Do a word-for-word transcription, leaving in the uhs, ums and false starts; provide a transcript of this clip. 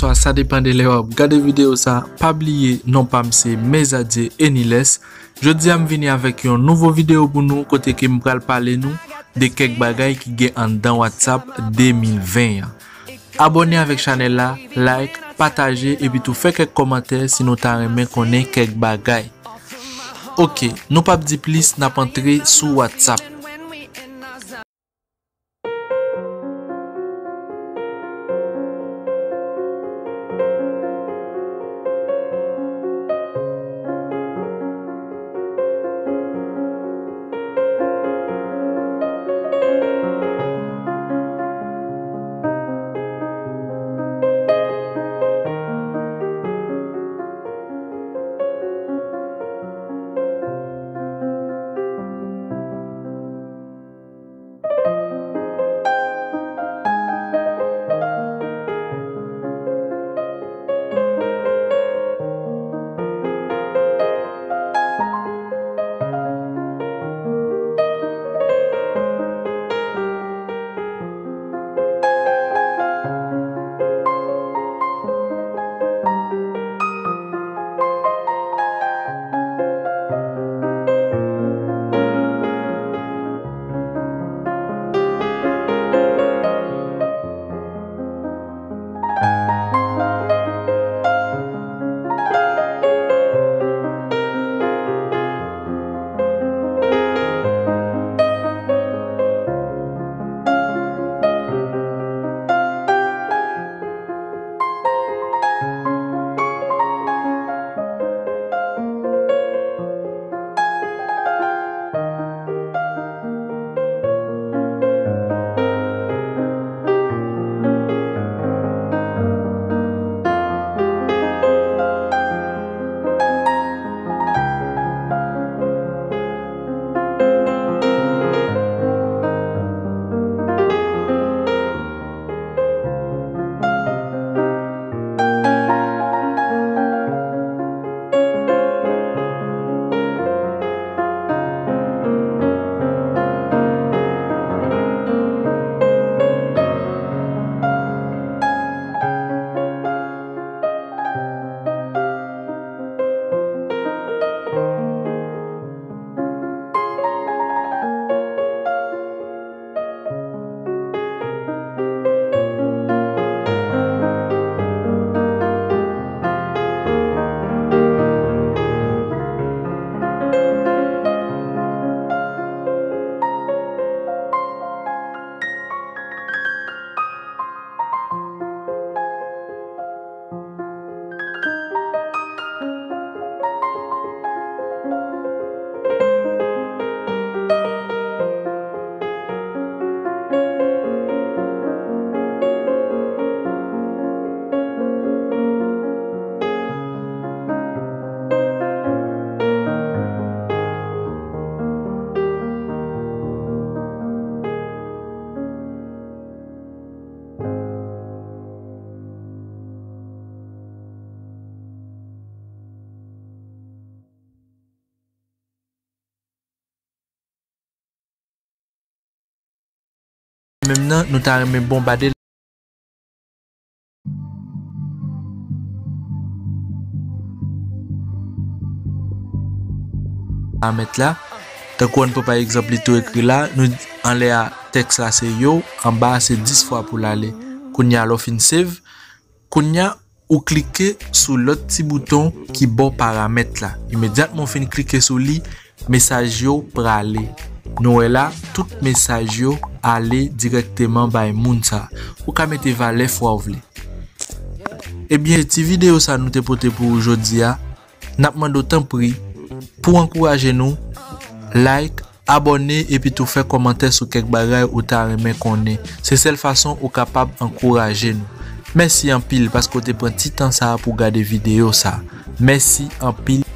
Swa sa depann de lè w ap gade videyo sa, pa bliye non pa m se Mezadye Eniles. Jodi a m vini avèk yon nouvo videyo pou nou kote ke m pral pale nou de kèk bagay ki gen anndan WhatsApp de mil ven an. Abòne avèk chanèl la, like, pataje epi tou fè kèk kòmantè si nou ta renmen konnen kèk bagay. Oke, nou p ap di plis, n ap antre sou WhatsApp. Menm nan, nou ta renmen bonbade l. Paramèt la, tankou ann pran pa egzanp, li tou ekri la, nou anlè a tèks la se yo, anba a se dis fwa pou l ale. Kounye a lè w fin save, kounye a ou klike sou lòt ti bouton ki bò paramèt la. Imedyatman w fin klike sou li, mesaj yo prale. Nou wè la, tout mesaj yo ale dirèkteman bay moun sa. Ou ka mete valè fwa w vle. Ebyen, ti videyo sa nou te pote pou ou jodi a. N ap mande w tanpri, pou ankouraje nou, like, abòne epi tou fè kòmantè sou kèk bagay ou ta renmen konnen. Se sèl fason ou kapab ankouraje nou. Mèsi anpil paske w te pran ti tan sa a pou w gade videyo sa a. Mèsi anpil.